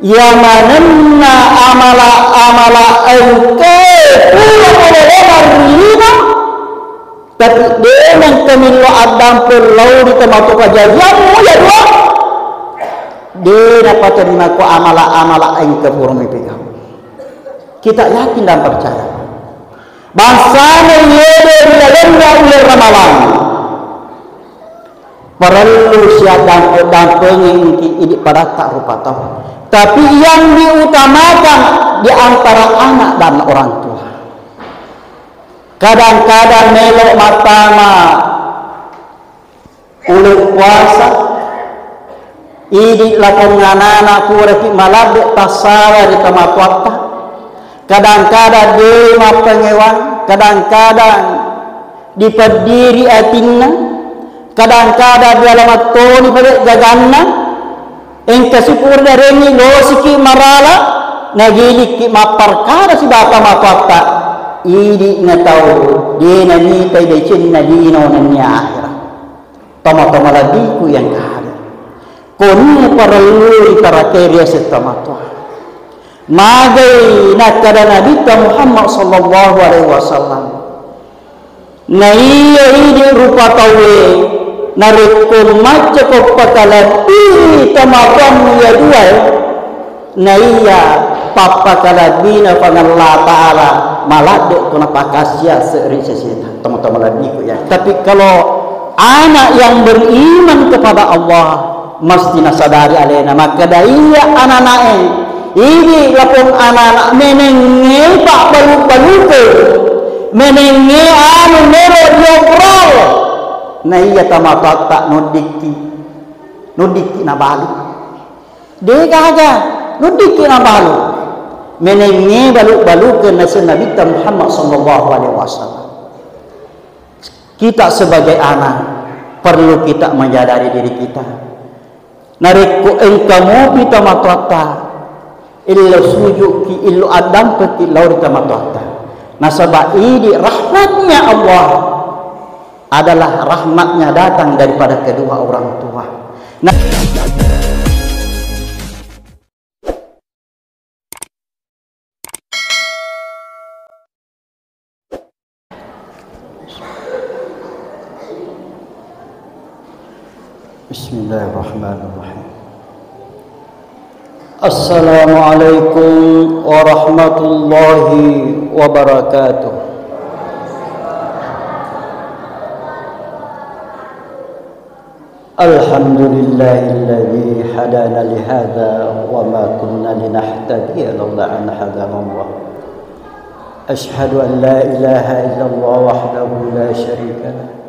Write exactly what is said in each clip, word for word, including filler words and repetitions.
Iya manenna amala-amala engkae pura malolona ri lino, tapi de nengka millau addampeng lao ri tomatoa, kajajiammu iya dua de napaterima ko amala-amala engka pura mipegau. Kita yakin dan percaya. Bangsana yede ri lalenna uleng Ramalang, parellu siaddampe-dampengi engki idi padatta rupa tau. Tapi yang diutamakan di antara anak dan orang tua. Kadang-kadang melo mattama uleng puasa, idi lapong anana puraki maladde tassala ri tomatoatta. Kadang-kadang de mappangewang, kadang-kadang dipeddiri atinna, kadang-kadang diala mattoni pale gaganna. Engka sipura darengi losiki marala, nagilikki mapparkara sibawa tomatoatta. Idi na tau de namitai decenna lino nennia akhera. Tomatoa malebbiku yang kahari. Koni parellui tarakai riaseng tomatoa. Magai nakkeda Nabitta Muhammad sallallahu alaihi wasallam, naiya idi rupa tauwe, narekko maccako pakalebbi tomatoammu iya duae, naiya pappakalebbina Puang Allah Ta'ala maladde ko napakassia se'ri sesena, tomatoa malebbiku ya. Tapi kalau anak yang beriman kepada Allah, mesti nasadari alena makkeda iya ananae, idi lapong anana menengnge pabbalu-baluke, menengnge anu melo diobrol, naiya tomatoatta noddikki, noddikki nabalu. Degaga, noddikki nabalu. Menengnge balu-baluke naseng Nabitta Muhammad sallallahu alaihi wasallam. Kita sebagai anak perlu kita menyadari diri kita. Narekko engka mopi tomatoatta, illo sujukki, illo addampekki lao ri tomatoatta. Nasaba idi rahmatnya Allah adalah rahmatnya datang daripada kedua orang tua. Nah, Bismillahirrahmanirrahim. Assalamualaikum warahmatullahi wabarakatuh. Alhamdulillahilladzi hadana lihadza wa ma kunna linahtadiya laula an hadanallah. Asyhadu an la ilaha illallah wahdahu la syarika lah.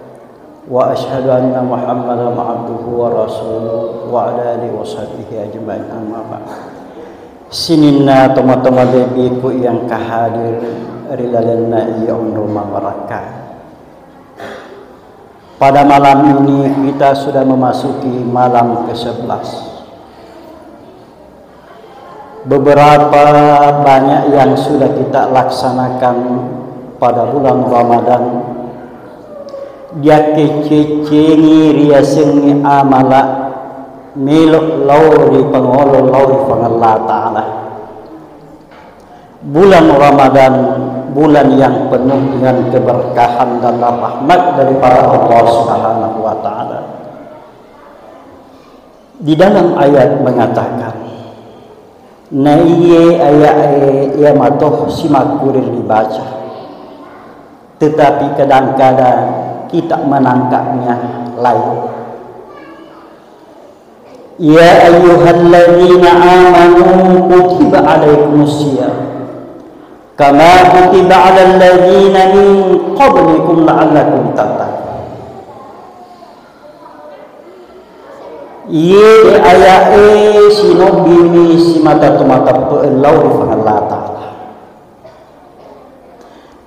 Wa asyhadu anna Muhammadan abduhu wa rasuluh wa ala alihi wa sahbihi ajmain, amma ba'd. Sininna tomatoa malebbiku yang kahadir ri lalenna iya onrong mabarakka. Pada malam ini kita sudah memasuki malam kesebelas. Beberapa banyak yang sudah kita laksanakan pada bulan Ramadan. Diakkecce-ccengi riasengngi amala melo lao ri pangolo lao ri Puang Allah Ta'ala. Bulan Ramadan, bulan yang penuh dengan keberkahan dan rahmat daripada Allah Subhanahu wa Ta'ala. Di dalam ayat mengatakan, na iye ayat e, iya mato simakkuring dibaca, tetapi kadang-kadang kita menangkapnya lain. Ya ayyuhalladzina amanu kutiba alaikumus siyam kama kutiba alal ladzina min qablikum la'allakum tattaqun. Iye aya'e sinobbimi simata to mateppe'e lao ri Puang Allah Ta'ala.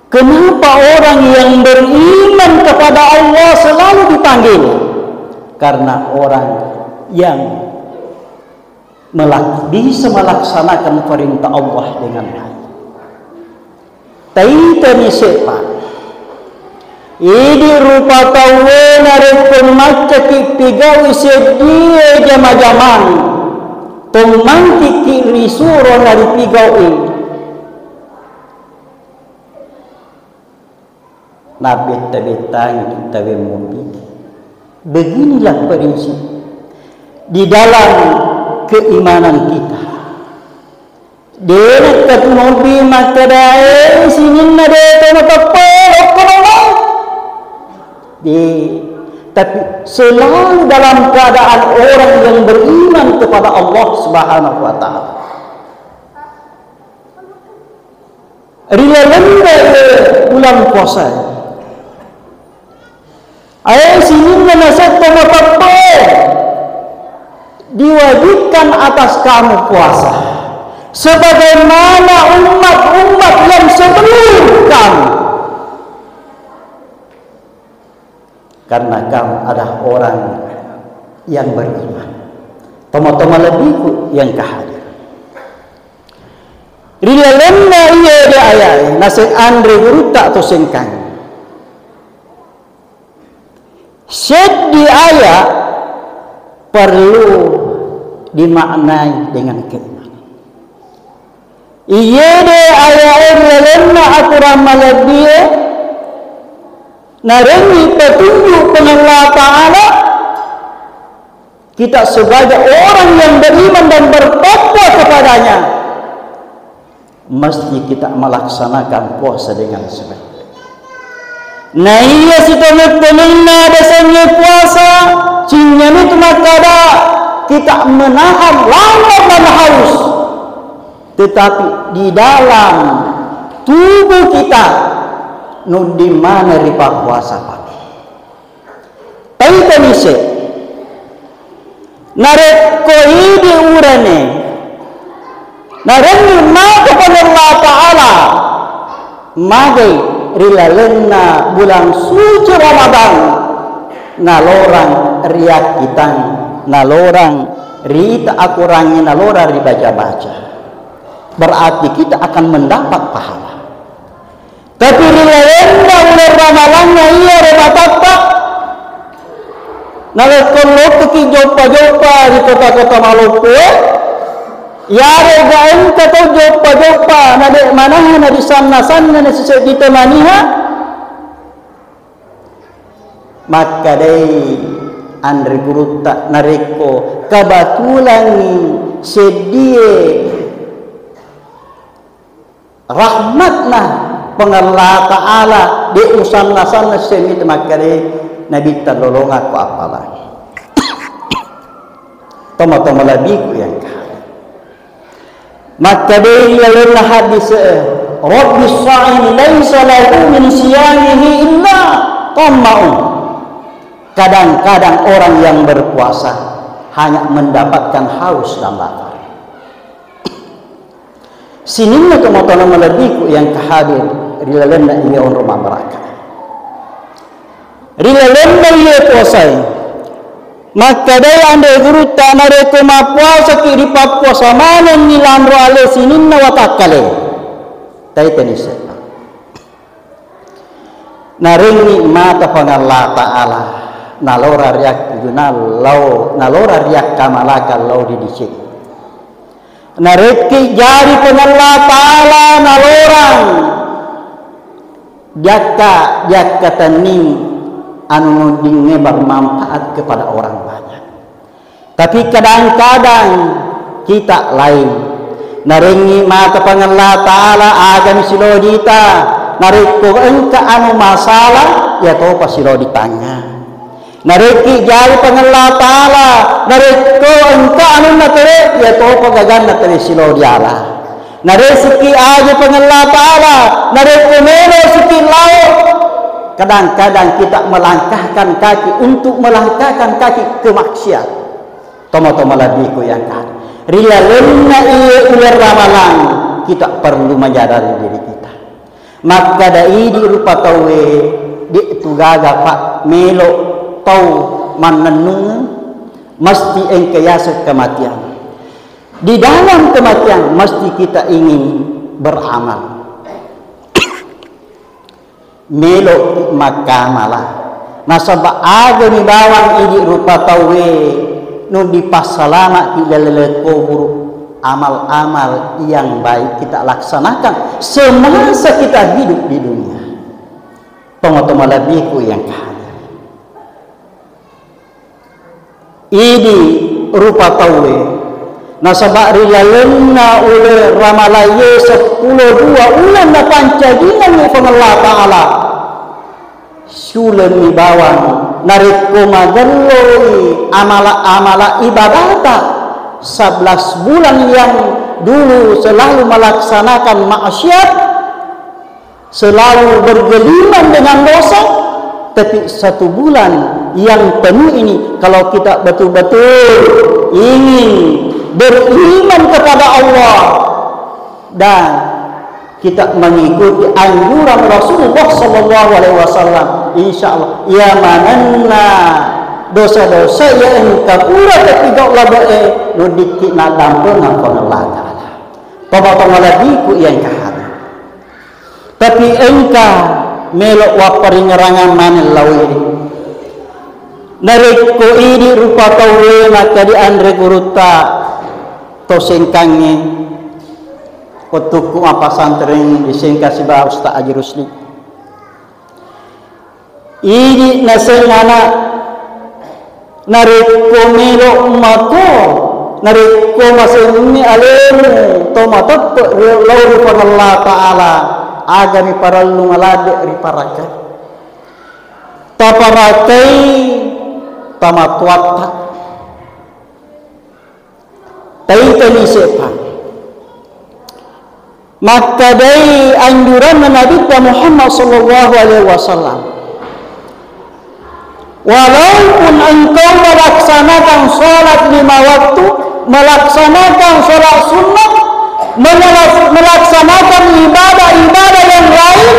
Kenapa orang yang beriman kepada Allah selalu dipanggil? Karena orang yang melak-, bisa melaksanakan perintah Allah dengan baik. Taitani sepa. Idi rupa tauwe narekko maccaki pigaui seddie jama-jamang, Ko mangkiki risuro naripigau'i, nabbetta-bettangi taweng mobbi. Beginilah prinsip di dalam keimanan kita. Dena katunobi makkadae sininna de to mateppe lokko nonai. De, tapi selalu dalam keadaan orang yang beriman kepada Allah Subhanahu wa Ta'ala. Ri lalenna bulan puasa, ae sininna nasetto mateppe, diwajibkan atas kamu puasa sebagaimana umat-umat yang sebelum kamu. Karena kamu adalah orang yang beriman. Toma-toma lebbiku yang kahadir. Ri lalenna iye de ayae, naseng anre gurutta to sengkang. Seddi aya perlu dimaknai dengan keimanan. Iye de ayae ri lalenna akorang malebbie, narengngi petunjuk Puang Allah Ta'ala, kita sebagai orang yang beriman dan bertakwa kepadanya, mesti kita melaksanakan puasa dengan sebaik-baik. Naiya sitongeng-tongenna desengnge puasa, cinnyani tu makkada kita menahan lapar dan haus. Tetapi di dalam tubuh kita nudding maneng ripappuasa pake. Taita nise. Narekko idi urane, narenni maka Puang Allah Ta'ala, magai ri lalenna bulan suci Ramadan, nalorang riakkitang, nalorang rita akorangnge, nalorang ribaca-baca. Berarti kita akan mendapat pahala. Tapi ri lalenna uleng ramalanna iyaro matatta, narekko lokkaki joppa-joppa ri kota-kota maloppoe, iyarega engka to joppa-joppa nade manaha nadisanna-sanna nasiseddi to maniha, makkadai anre gurutta, narekko kabatulangngi seddie rahmatna Puang Allah Ta'ala, de usanna-sanna semi tu makkade Nabitta lolongakko appalang. Toma-toma labiku yang kau. Makkade ri lalenna hadis, Rabbi shaim laisa lahu min siyamihi illa tamma'un. Kadang-kadang orang yang berpuasa hanya mendapatkan haus dan lapar. Sininna tomatoanna malebbiku yang kahadir ri lalenna iya onro mabbaraka. Ri lalenna iya puasae, makkadai anre gurutta, narekko mappuasaki ripappuasa manenni lanro ale sininna watakkale. Taitani seppa. Narengngi mata Puang Allah Ta'ala, nalora riakkujuna lao, nalora riakkamalaka lao ri diceng. Narekki jari Puang Allah Ta'ala nalorang diakka, diakka tenning anu dinge bermanfaat kepada orang banyak. Tapi kadang-kadang kita lain. Narengngi mata Puang Allah Ta'ala, agami silodita, narekko engka anu masalah, ya topa silodi tangnga. Narekki jari Puang Allah Ta'ala, narekko engka anunna tele, ya topa gaganna tele silodi ala. Naresiki aja Puang Allah Ta'ala, narekko melo siki lao, kadang-kadang kita melangkahkan kaki untuk melangkahkan kaki ke maksiat. Toma-toma labiku yang kan. Ri lalenna iye uleng Ramalang, kita perlu menyadari diri kita. Makkada idi rupa tauwe, de tu gaga, Pak, melo tau mannennung, mesti engka yaseng kematian. Di dalam kematian mesti kita ingin beramal. Melo makkamala. Nasaba agami bawang idi rupa tauwe, Nu dipassalama'ki laleng kuburu, amal-amal yang baik kita laksanakan semasa kita hidup di dunia. Tomatoa malebbiku yang hadir. Idi rupa tauwe, nasaba ri lalenna uleng Ramalang ye seppulo dua uleng napancajingengngi Puang Allah Ta'ala. Sulenni bawang narekko magelloi amala-amala ibadata, sebelas bulan yang dulu selalu melaksanakan maksiat, selalu bergelimang dengan dosa, tapi satu bulan yang penuh ini, kalau kita betul-betul ingin beriman kepada Allah dan kita mengikuti anjuran Rasulullah sallallahu alaihi wasallam, insya Allah, iya manenna dosa-dosa iya engka pura tapigau labe'e, nuddikki naddampengeng Puang Allah Ta'ala. Tomatoa malebbiku iya engka hadir. Tapi engka melo wapparingerangeng maneng lao idi. Narekko idi rupa tauwe makkeda anre gurutta to Sengkangnge, wettukku mappasantreng di Sengkang sibawa Ustaz Haji Rusli. Idi naseng ana, narekko melo mako, narekko masenni alemu to mateppe ri lao ri Puang Allah Ta'ala, aga riparellu maladde riparakai? Taparakai tomatoatta. Taitani sepa. Makkedai anjuranna Nabitta Muhammad sallallahu alaihi wasallam, walaupun engkau melaksanakan sholat lima waktu, melaksanakan sholat sunnah, melas-, melaksanakan ibadah-ibadah yang lain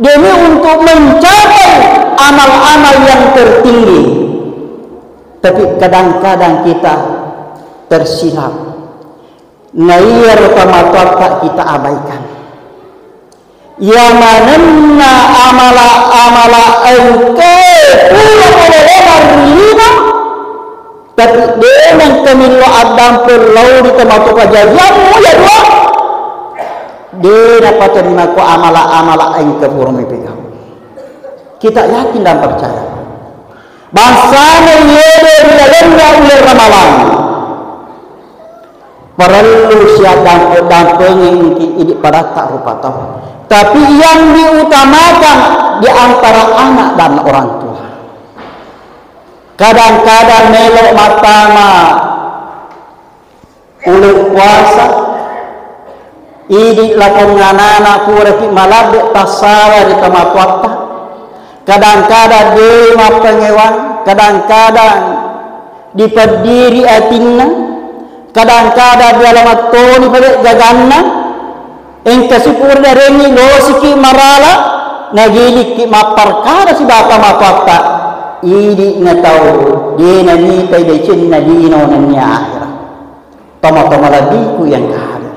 demi untuk mencapai amal-amal yang tertinggi, tapi kadang-kadang kita tersilap. Naiyaro tomatoatta kita abaikan. Iya manenna amala-amala engkae pura pole lima ri lino, tapi de nengka millau addampeng lao ri tomatoa pajajiammu iya dua. De napaterima ko amala-amala engka pura mipegau. Kita yakin dan percaya. Bangsana yede ri lalenna uleng Ramalang. Parellu siaddampe-, dampengi idi padatta rupa tau. Tapi yang diutamakan di antara anak dan orang tua. Kadang-kadang melo mattama uleng puasa, idi lakong anana puraki maladde tassawa ri tomatoatta. Kadang-kadang de mappangewang, kadang-kadang dipeddiri atinna, kadang-kadang diala mattoni pale gaganna, engka sipura darengi losiki marala, nagilikki mapparkara sibawa tomatoatta, idi na tau de namitai decenna lino nennia akhirat. Tomatoa malebbiku yang hadir.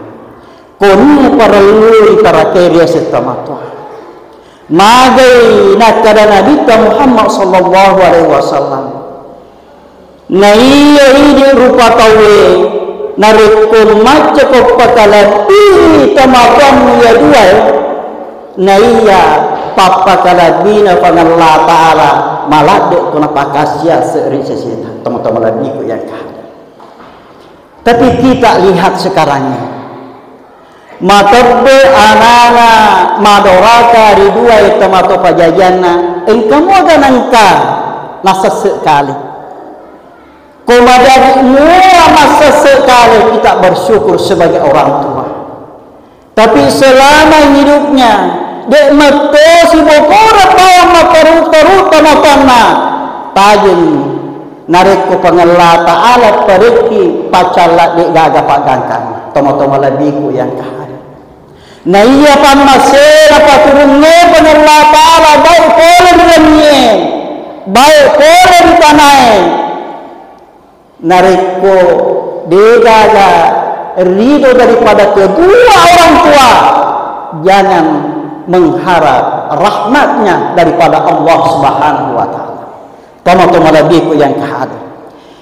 Koni parellu riparakai riaseng tomatoa. Magai nakkeda Nabitta Muhammad sallallahu alaihi wasallam, naiya idi rupa tauwe, narekko maccako pakalebbi tomatoammu iya duae, naiya pappakalebbina Puang Allah Ta'ala maladde ko napakasiasa ri sesena. Tomatoa malebbiku yang hadir. Tapi kita lihat sekarang ini. Matebbe anana madoraka ri duae tomatoa pajajianna, engka muaga nengka nasesse kale. Ko majaji mua massesse kale, kita bersyukur sebagai orang tua. Tapi selama hidupnya, de mettosi bokora bawang matteru-teru tomatoanna, tajeng narekko Puang Allah Ta'ala parekki paccalla de gaga paggangkang. Tomatoa malebbiku yang hadir. Naiya pammasena paturungnge Puang Allah Ta'ala baik pole ri langie, baik pole ri tanae. Narekko degaga ridho daripada kedua orang tua, jangan mengharap rahmatnya daripada Allah Subhanahu wa Ta'ala. Tomatoa malebbiku yang hadir.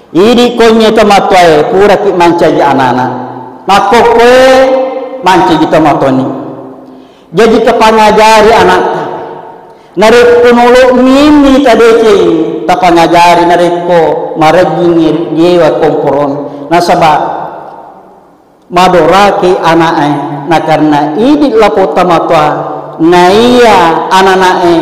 Idi konye tomatoae puraki mancaji anana. Makkokkoe mancaji tomatoani. Jaji tapangajari anakta. Narekko nolo'mimi tadeceng, tapangajari narekko marejjingngi riewa komporong. Nasaba madoraki ana'e, nakarena idi lapong tomatoa, naiya anana'e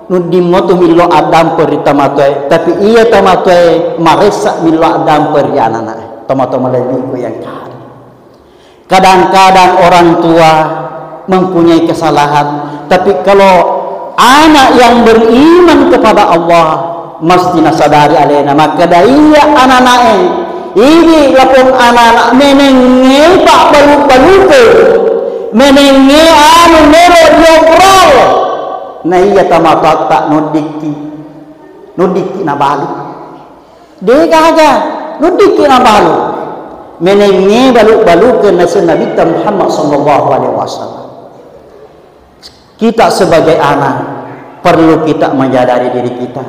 nudding motu millo addampeng ri tomatoae, tapi iya tomatoae maressa millo addampeng ri anana'e. Tomatoa malebbiku yang kare. Kadang-kadang orang tua mempunyai kesalahan, tapi kalau anak yang beriman kepada Allah, mesti nasadari alena makkeda iya anana'e, idi lapong anana menengnge pabbalu-balukeng, menengnge anu melo diobrol, na iya tomatoatta nuddikki, nuddikki nabalu. Degaga, nuddikki nabalu. Menengnge balu-balukeng naseng Nabitta Muhammad sallallahu alaihi wasallam. Kita sebagai anak, perlu kita menyadari diri kita.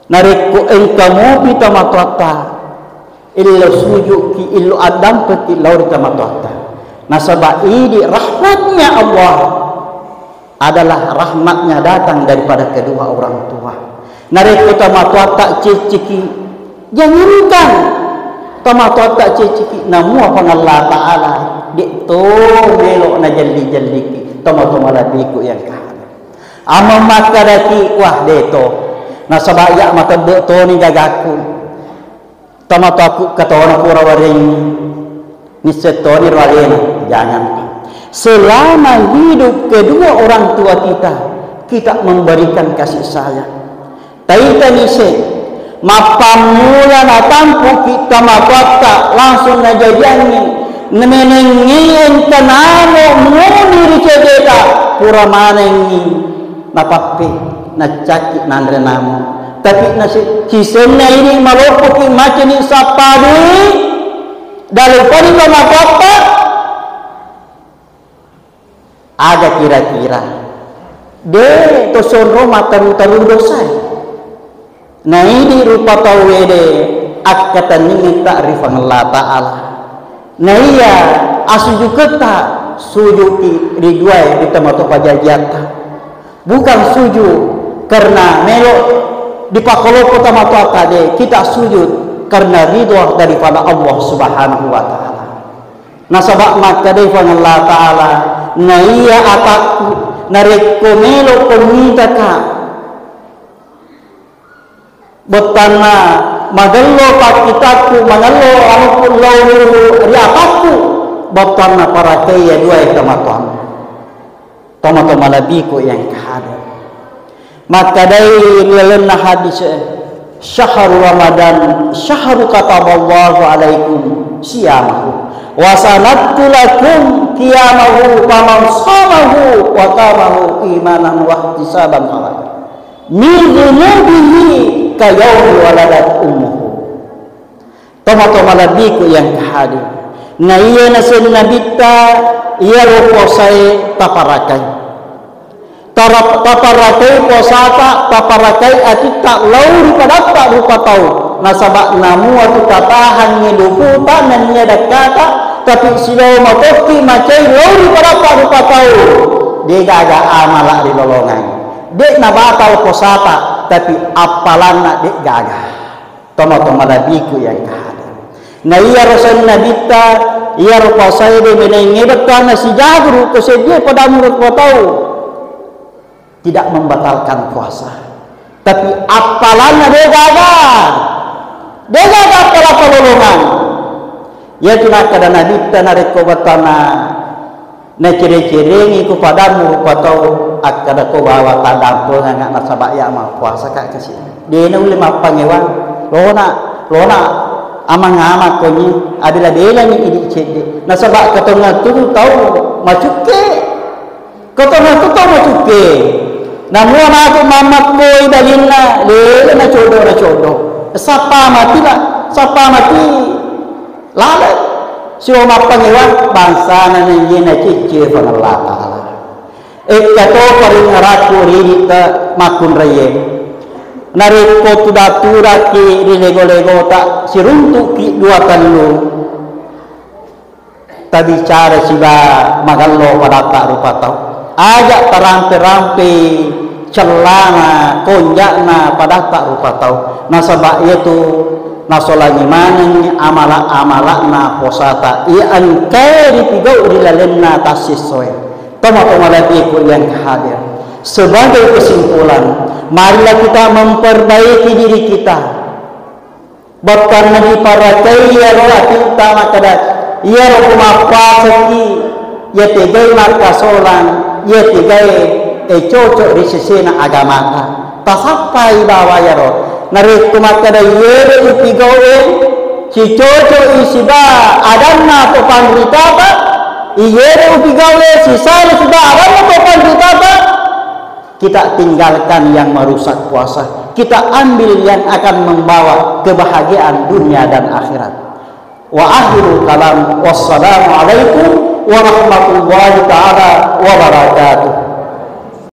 Narekko engka mopi tomatoatta, illo sujuki, illo addampeki lao ri tomatoatta. Nasaba idi rahmatnya Allah adalah rahmatnya datang daripada kedua orang tua. Narekko tomatoatta cecciki, jangankan tomatoatta cecciki, namua Puang Allah Ta'ala, de' to melo najelli-jelliki, tomatoa malebbiku yang kare. Amma makkedaki, wah, de' to. Nasaba iya matebbe' toni gagaku. Tomatoakku katona pura warengngi, nisseng toni ro alena. Jangan. Selama hidup kedua orang tua kita, kita memberikan kasih sayang. Taitani se, mappammula natampuki tomatoatta langsung najajiangngi, namenengngi engka namo muni ri cedeta, pura manengngi napappe, naccakki nanre namo. Tapi nasi-, sisenna ini maloppoki maceni sappa dui, dalupani tomatoatta, aga kira-kira. De' to sonro mataru-taru dosae. Naidi rupa tau ede akkatenningitta ri Puang Allah Ta'ala. Naiya asujuketta sujuki ri duae ri tomatoa pajajiatta. Bukan sujud karena melo dipakoloko tomatoatta, de', kita sujud karena ridho daripada Allah Subhanahu wa Ta'ala. Nasaba makkedai Puang Allah Ta'ala, naiya atakku, narekko melo ko mitaka, bettuanna magello pakkitakku, magello anukku lao ri atakku, bettuanna parakaiya duae tomatoammu. Tomatoa malebbiku yang kehadar. Makkedai ri lalenna hadis, syahru Ramadan, syahru kataballahu alaikum siyamahu. Wa sanattu lakum qiyamahu, faman shamahu wa qamahu imanan wa ihtisaban kharaja min dzunubihi ka yaumi waladat ummuhu. Tomatoa malebbiku yang hadir. Na iya naseng Nabitta, iyaro puasae taparakai. Tara-, taparakai puasata, taparakai atitta lao ri padatta rupa tau. Nasaba namua tu tatahangngi luputa nennia dekkata, tapi sibawa matokki macai lao ri padatta rupa tau. Degaga amala ri lolongang. De nabatal puasata, tapi appalanna degaga. Tomatoa malebbiku yang hadir. Na iyaro senna Nabitta, iyaro puasae de menengnge bettuanna sijaguru ko seddie padammu rupa tau. Tidak membatalkan puasa. Tapi appalanna degaga. Degaga appala palolongang. Iyatu nakkeda Nabitta narekko bettuanna nacere-cerengi ko padammu rupa tau, akkeda ko bawa taddampenganga nasaba iya mappuasaka kasi. De naulle mappangewang. Lona, lona amang-amang konyi, abela-belani idi cedde. Nasaba katongattu tau macukke. Katongattu tau macukke. Namua matu mammakkoi balinna, lele nacodo-nacodo. Sappa mati la, sappa mati. Laleng sibawa mappangewang bangsana naiye nacicci Puang Allah Ta'ala. Ekka to paringerakku ri iditta makkunraiye. Narekko tuda-tudaki ri lego-legota, siruntuki dua tellu, tabicara siba magello padatta rupa tau. Aja tarampe-rampe cellana, konja'na padatta rupa tau. Nasaba iyatu nasolangi manengngi amala-amala'na posata iya engkae ripigau ri lalenna tassessoe. Toma-toma latiku yang hadir. Sebagai kesimpulan, marilah kita memperbaiki diri kita. Bettuanna diparakai iyaro atitta makkeda, iyaro ku mappuasaki, iya tegai makkasolang, iya tegai, eh, cocok ri sesena agamata. Tasappai bawa iyaro. Narekko makkeda, iyero ipigau'e, sicoco'i siba adanna to panritata, iyero ipigau'e, sisala siba adanna to panritata, kita tinggalkan yang merusak puasa. Kita ambil yang akan membawa kebahagiaan dunia dan akhirat. Wa akhirul kalam. Wassalamualaikum warahmatullahi taala wabarakatuh.